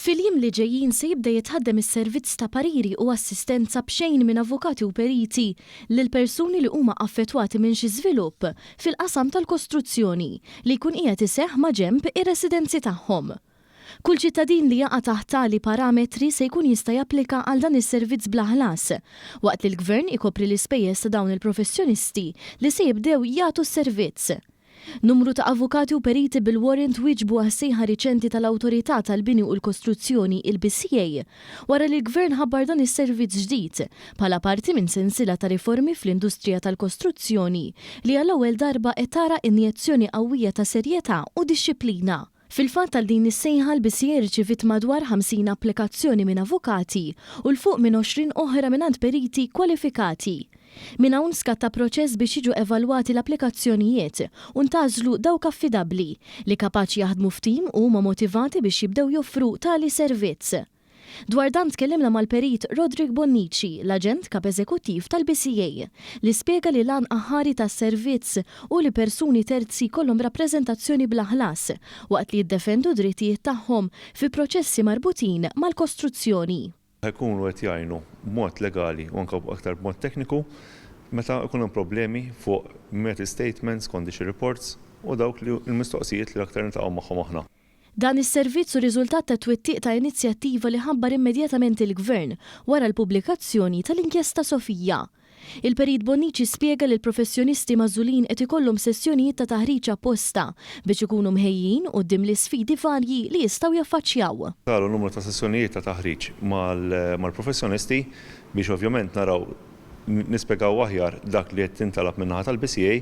Fil-jiem li ġejjin se jibda jitħaddem is-servizz ta' pariri u assistenza b'xejn minn avukati u periti lil persuni li huma affettwati minn xi żvilupp fil-qasam tal-kostruzzjoni li jkun qiegħed iseħħ maġenb ir-residenzi tagħhom. Kull ċittadin li jaqa' taħt tali parametri se jkun jista' japplika għal dan is-servizz bla ħlas, waqt li l-Gvern ikopri l-ispejjeż ta' dawn il-professjonisti li se jibdew jagħtu s-servizz. Numru ta' avukati u periti bil-warrant wieġbu għas-sejħa riċenti tal-Awtorità tal-Bini u l-Kostruzzjoni, il-BCA, wara li l-Gvern ħabbar dan is-servizz ġdid, bħala parti minn sensiela ta' riformi fl-industrija tal-kostruzzjoni li għall-ewwel darba qed tara injezzjoni qawwija ta' serjetà u dixxiplina. Fil-fatt għal din is-sejħa l-BCA rċiviet madwar 50 applikazzjoni minn avukati u 'l fuq minn 20 oħra mingħand periti kwalifikati. Minn hawn skatta proċess biex jiġu evalwati l-applikazzjonijiet u ntgħażlu dawk affidabbli, li kapaċi jaħdmu f'tim u huma motivati biex jibdew joffru tali servizz. Dwar dan tkellimna mal-Perit Roderick Bonnici, l-Aġent Kap Eżekuttiv tal-BCA, li spjega li l-għan aħħari tas-servizz hu li persuni terzi jkollhom rappreżentazzjoni bla ħlas waqt li jiddefendu d-drittijiet tagħhom fi proċessi marbutin mal-kostruzzjoni. Ħa jkunu qed jgħinu b'mod legali u anke aktar b'mod tekniku meta jkun hemm problemi fuq method statements, condition reports u dawk li l-mistoqsijiet li l-aktar niltaqgħu magħhom aħna. Dan is-servizz hu riżultat tat-twettiq ta' inizjattiva li ħabbar immedjatament il-Gvern wara l-pubblikazzjoni tal-inkjesta Sofia. Il-Perit Bonnici spjega li l-professjonisti magħżulin qed ikollhom sessjonijiet ta' taħriġ apposta biex ikunu mħejjijin quddiem l-isfidi varji li jistgħu jaffaċċjaw. Saru numru ta' sessjonijiet ta' taħriġ mal-professjonisti biex ovvjament naraw nispjegaw aħjar dak li qed tintalab min-naħa tal-BCA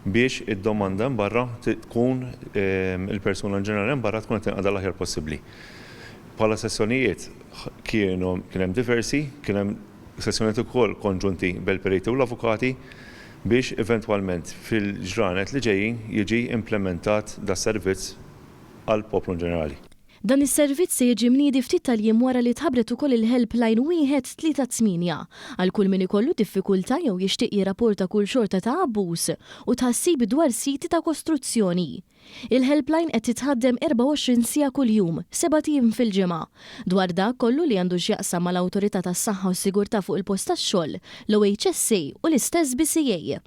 biex id-domanda hemm barra tkun il-persuna in ġenerali hemm barra tkun qed tinqada l-aħjar possibbli. Bħala sessjonijiet kienu kien hemm diversi, kien hemm sessjonijiet ukoll konġunti bejn il-periti u l-avukati biex eventwalment fil-ġranet li ġejjin jiġi implementat das-servizz għall-poplu in ġenerali. Dan is-servizz se jiġi mniedi ftit tal-jiem wara li tħabbret ukoll il-helpline 138 għal kull min ikollu diffikultà jew jixtieq jirrapporta kull xorta ta' abbuż u tħassib dwar siti ta' kostruzzjoni. Il-helpline qed titħaddem 24 siegħa kuljum, sebat ijiem fil-ġimgħa, dwar dak kollu li għandu x'jaqsam mal-Awtorità tas-Saħħa u s-Sigurtà fuq il-Post tax-Xogħol, l-OHSA u l-istess BCA.